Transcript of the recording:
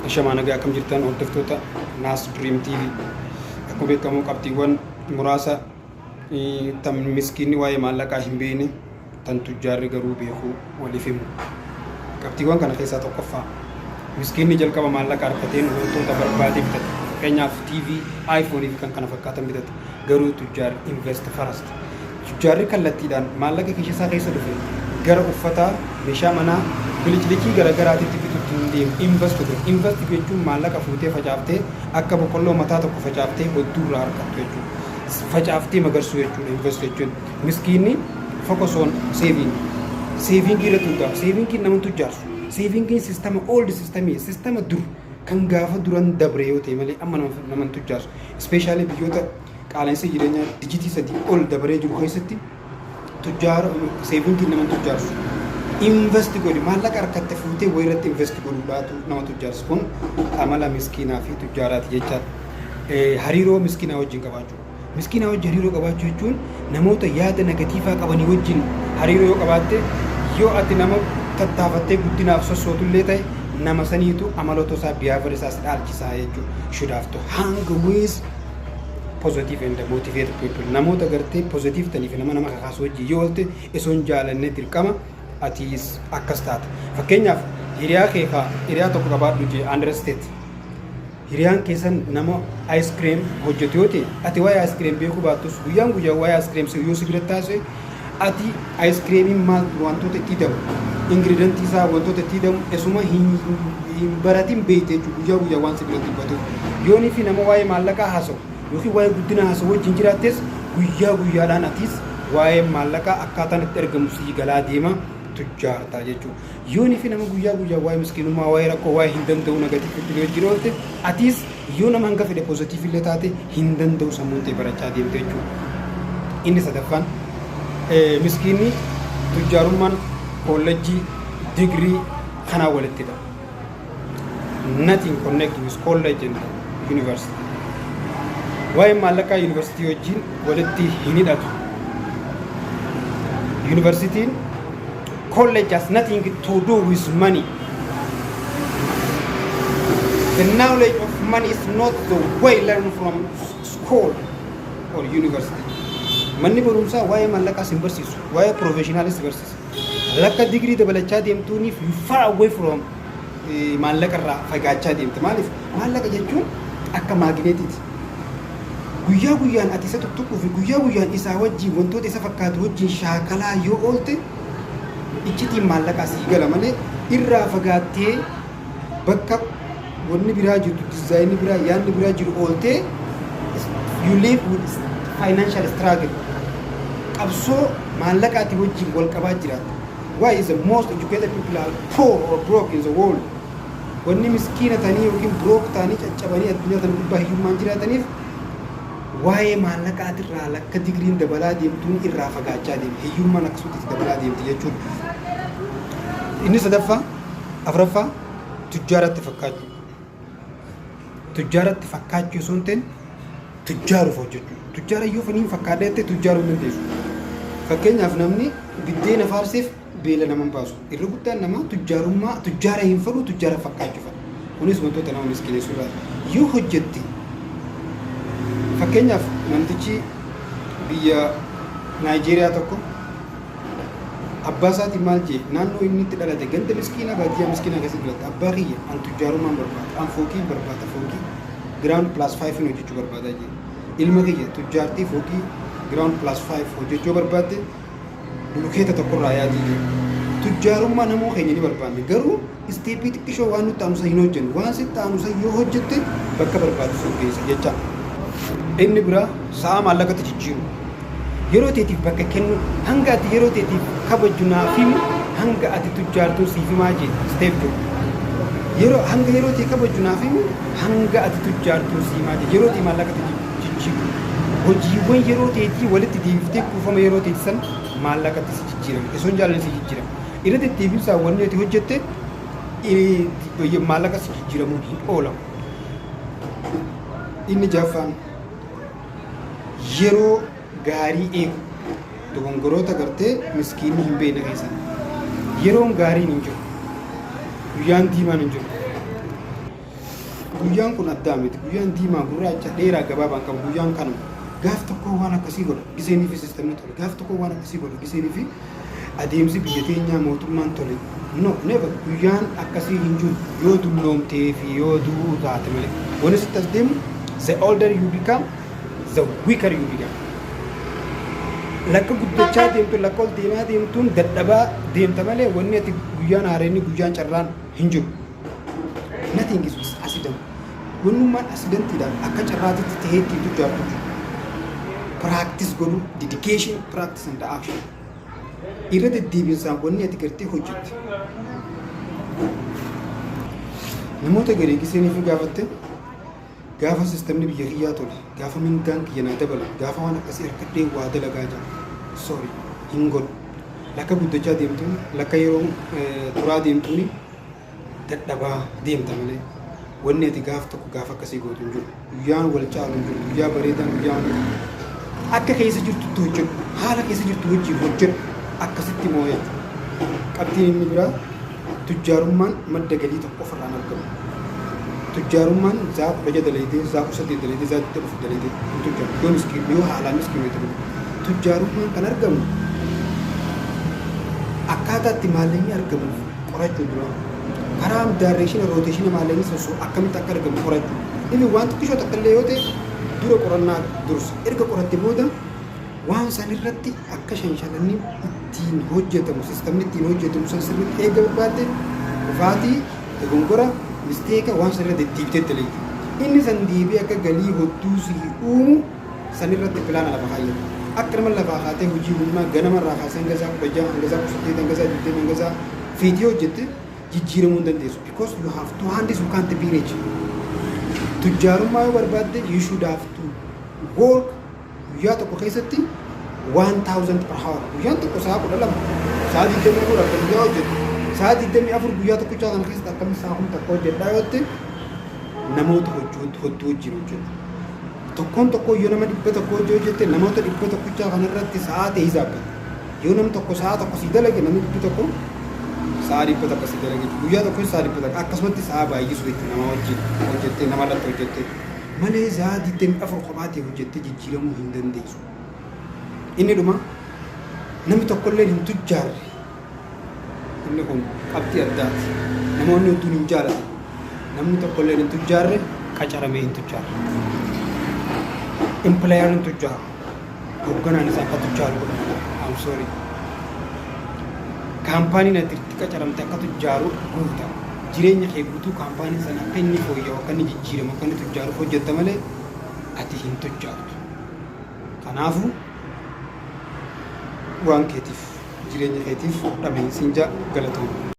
Ashamaa, nagaa, akkam jirtan hordoftoota Naas Dream TV? Akkuma beekamu qabxiiwwan muraasa tan miskiinni waa'ee maallaqaa hin beekne, tan tujjaarri garuu beeku waliif himu. Qabxiiwwan kana keessaa tokkoffaa, miskiinni jalqaba maallaqa harkateen wantoota barbaade bitata. Fakkeenyaaf TV, iPhone fi kan kana fakkaatan bitata. Garuu tujjaarri invest first. Tujjaarri kallattiidhaan maallaqa kiisha isaa keessa dhufe gara uffataa, meeshaa manaa, biliclicii garaagaraatitti bitutti hin deemu. Invest godhe. Invest jechuun maallaqa fuutee facaaftee, akka boqqolloo mataa tokko facaaftee hodduu irraa harkattu jechuudha. Facaaftee magarsuu jechuudha invest jechuun. Miskiinni focus on saving. Saving irratti hundaa'a. Savingiin nama tujjaarsu. Savingiin sistema old systemii, sistema dur kan gaafa duran dabre yoo ta'e malee amma nama tujjaarsu. Especially biyyoota qaala'insa jireenyaa dijitii 3 ol dabaree jiru keessatti tujjaara savingiin nama tujjaarsu. Invest godhi, maallaqa harkatte fuutee wayii irratti invest godhuudhaatu nama tujjaarsu. Kun amala miskiinaa fi tujjaaraati jechaadha. Hariiroo miskiinaa wajjin qabaachuu. Miskiinaa wajjin hariiroo qabaachuu jechuun namoota yaada negatiivaa qabanii wajjin hariiroo yoo qabaatte, yoo ati nama tattaafattee guddinaaf sossootullee ta'e, nama saniitu amaloota isaa, behavior isaa si dhaalchisaa jechuudha. Should have to hang with positive and motivated people. Namoota gartee positive ta'anii fi nama kakaasu wajjin yoo oolte, osoo hin jaalanne dirqama atiis akkas taata. Fakkeenyaaf hiriyaa kee hiriyaa tokko qabaadhu jee understate. Hiriyaan keessan nama ice cream hojjetu yoo ta'e, ati waa'ee ice cream beekuu baattus, guyyaan guyyaan waa'ee ice cream yoo si biratti taasise, ati ice creamiin maal, wantoota itti hidamu, ingredientii isaa, wantoota itti hidamu esuma hin baratin beekte jechuudha, guyyaa guyyaa waan si biratti dubbatuuf. Yoonii fi nama waa'ee maallaqaa haasa'u yookiin waa'ee guddina haasa'u wajjin jiraattes, guyyaa guyyaadhaan atis waa'ee maallaqaa akkaataan itti argamu sii galaa deema, tujjaartaa jechuudha. Yoonii fi nama guyyaa guyyaa waa'ee miskiinummaa, waa'ee rakkoo, waa'ee hin danda'u negative wajjin oolte, atis yoo nama hanga fedhe positive illee taate hin danda'u sammuun ta'e barachaa deemte jechuudha. Inni sadaffaan, miskiinni tujjaarummaan kollejjii digirii kanaa walittidha. Nothing connect with college and university. Waa'ee maallaqaa yuunivarsiitii wajjin walitti hin hidhatu. Yuunivarsiitiin, college has nothing to do with money. The knowledge of money is not the way learned from school or university. Manni barumsaa waa'ee maallaqaas hin barsiisu, waa'ee professionalis barsiisa. Lakka digirii dabalachaa deemtuuniif you far away from maallaqa irraa fagaachaa deemte. Maaliif? Maallaqa jechuun akka maagneetiiti. Guyyaa guyyaan ati isa tuttuquu fi guyyaa guyyaan isaa wajjin, wantoota isa fakkaatu wajjin shaakalaa yoo oolte, iccitiin maallaqaa sii gala malee, irraa fagaattee bakka wanni biraa jirtu, designni biraa, yaadni biraa jiru ooltee, you live with financial struggle. Qabsoo maallaqaati wajjin wal qabaa jiraata. Why is the most educated people are poor or broke in the world? Wanni miskiina ta'anii yookiin broke ta'anii caccabanii addunyaa kana gubbaa hiyyummaan jiraataniif waa'ee maallaqaatirraa lakka digiriin dabalaa deemtuun irraa fagaachaa deemti. Hiyyummaan akkasumatti itti dabalaa deemti jechuudha. Inni sadaffaa, afuraffaa, tujjaaratti fakkaachuu. Tujjaaratti fakkaachuu osoo hin ta'in tujjaaruuf hojjechuu. Tujjaara yoo faniin fakkaadha jettee tujjaaruu hin dandeessu. Fakkeenyaaf namni biddeena faarseef beela nama hin baasu. Irra guddaan namaa tujjaarummaa tujjaara hin fedhu, tujjaara fakkaachuu fedha. Kunis wantoota nama miskineessu irraa. Yoo hojjette, fakkeenyaaf namtichi biyya Naayijeeriyaa tokko abbaa isaatiin maal jee? Naannoo inni itti dhalate, ganda miskiinaa, baadiyyaa miskiinaa keessatti dhalate. "Abbaa kiyya, an tujjaarummaan barbaada, an fooqii barbaada, fooqii ground plus 5 hojjechuu barbaada," jee. "Ilma kiyya, tujjaartii fooqii ground plus 5 hojjechuu barbaadde bulukeeta tokkorraa yaadii," jee. Tujjaarummaa namoo keenya ni barbaanne, garuu stepii xiqqishoo waan nutti aanusa hin hojjennu. Waan sitti aanusa yoo hojjette bakka barbaadu sun geessa jecha. Inni biraa sa'a maallaqatti jijjiiru. Yeroo teetiif bakka kennu. Hanga ati yeroo teetiif kabaju naaf himu, hanga ati tujjaartuu siif himaa jee Steve Jobs. Yeroo hanga yeroo tee kabaju naaf himu, hanga ati tujjaartuu siif himaa jee. Yeroo tee maallaqatti jijjiiru. Hojiiwwan yeroo teetii walitti deebiftee kuufama yeroo teetii san maallaqatti si jijjiirama. Osoo hin jaallanne si jijjiirama. Irra deddeebiinsaa wanni ati hojjette maallaqa si jijjiiramuun hin oolamu. Inni jaffaan yeroo gaarii eegu. Dogongoroota gartee miskiinni hin beekne keessan. Yeroon gaariin hin jiru. Guyyaan diimaan hin jiru. Guyyaan kun addaa miti. Guyyaan diimaa, gurraacha, dheeraa, gabaabaan qabu. Guyyaan kanuma. Gaaf tokko waan akkasii godha giseenii fi sistemni tole. Gaaf tokko waan akkasii godha giseenii fi adeemsi biyya teenyaa, mootummaan tole. No, never. Guyyaan akkasii hin jiru, yoo dulloomtee fi yoo du'uu taate malee. Wanni sitti as deemu, the older you become, the weaker you become. Lakka guddachaa deemtu, lakka ol deemaa deemtuun dadhabaa deemta malee, wanni ati guyyaan haareenni, guyyaan carraan hin jiru. Nothing is with accident. Wannummaan accidentiidhaan akka carraatitti tahee ittiin tujjaartu jiru. Practice godhu, dedication, practice and action. Irra deddeebiinsaan wanni ati gartee hojjette. Namoota garii giseenii fi gaafatte, gaafa sistemni biyya kiyyaa tole, gaafa mindaan kiyya naa dabala, gaafa waan akkasii harkadhee waa dalagaa jira. Sorry, hin godhu. Lakka guddachaa deemtuun, lakka yeroo turaa deemtuuni dadhabaa deemta malee, wanni ati gaaf tokko gaafa akkasii gootu hin jiru. Guyyaan wal caalu hin jiru. Guyyaa bareedaan, guyyaa waan akka keessa jirtutti hojjedhu. Haala keessa jirtu wajjin hojjedhu. Akkasitti moo jechuudha. Qabxiin inni biraa, tujjaarummaan madda galii tokko ofirraan argamu. Tujjaarummaan zaa 16 dalaydee, zaa 18 dalaydee, zaa 24 dalaydee hin tujjaaru. Yoo miskiin, yoo haalaan miskiin ta'e, tujjaarummaan kan argamu akkaataa itti maallaqni argamuuf qorachuu dura. Karaa direction, rotation maallaqni sosso'u akkamitti akka argamu qorachuu. Inni waan xiqqishoo takka illee yoo ta'e, dura qorannaa dursa. Erga qoratte booda, waan san irratti akka shanshalanni ittiin hojjetamu, sistamni ittiin hojjetamu san sirriitti eega barbaadde, kufaatii, dogongora, mistake waan san irra deddeebitee dalayti. Inni san deebi'ee akka galii hodduu sii uumu san irratti plan lafa kaayyatu. Akka nama lafaa kaatee hojii humnaa ganama irraa kaasee hanga isaa 16, hanga isaa 18, hanga isaa 20, hanga isaa fiitii hojjette jijjiiramuu hin dandeessu. Because you have two hands, you can't be rich. Tujjaarummaa yoo barbaadde, you should have to work guyyaa tokko keessatti 1000 per hour. Guyyaan tokko sa'a 12, sa'a 24 akka guyyaa hojjettu. Sa'a 24 guyyaa tokkichaa kana keessatti akkamitti sa'a kun takka hojjedhaa yoo ta'e, namoota hodduu wajjin hojjetu. Tokkoon tokko yoo nama 100 hojii hojjette, namoota dhibba tokkichaa kanarratti sa'a ta'e hisaabbata. Yoo namni tokko sa'a tokko sii dalage, namni 100 sa'a 100 sii dalage. Guyyaa tokko sa'a 100, akkasumatti sa'a baay'isu jechuudha, nama wajjin hojjettee, nama irratti hojjettee. Malee sa'a 24 kophaatee hojjettee jijjiiramuu hin dandeessu. Inni dhuma, namni tokkollee hin tujjaarre. Inni kun qabxii addaati. Namoonni hedduun hin jaalatan. Namni tokkollee hin tujjaarre, qacaramee hin tujjaarre. Employer hin tujjaaru. Hoogganaan isaa akka tujjaaru godhama. I'm sorry. Kaampaaniin ati itti qacaramte akka tujjaaru guuta. Jireenya kee guutuu kaampaaniin sana akka inni fooyya'u, akka inni jijjiiramu, akka inni tujjaaruuf hojjetta malee ati hin tujjaartu. Kanaafuu waan keetiif, jireenya keetiif dhabeensiin jaa, galatooma.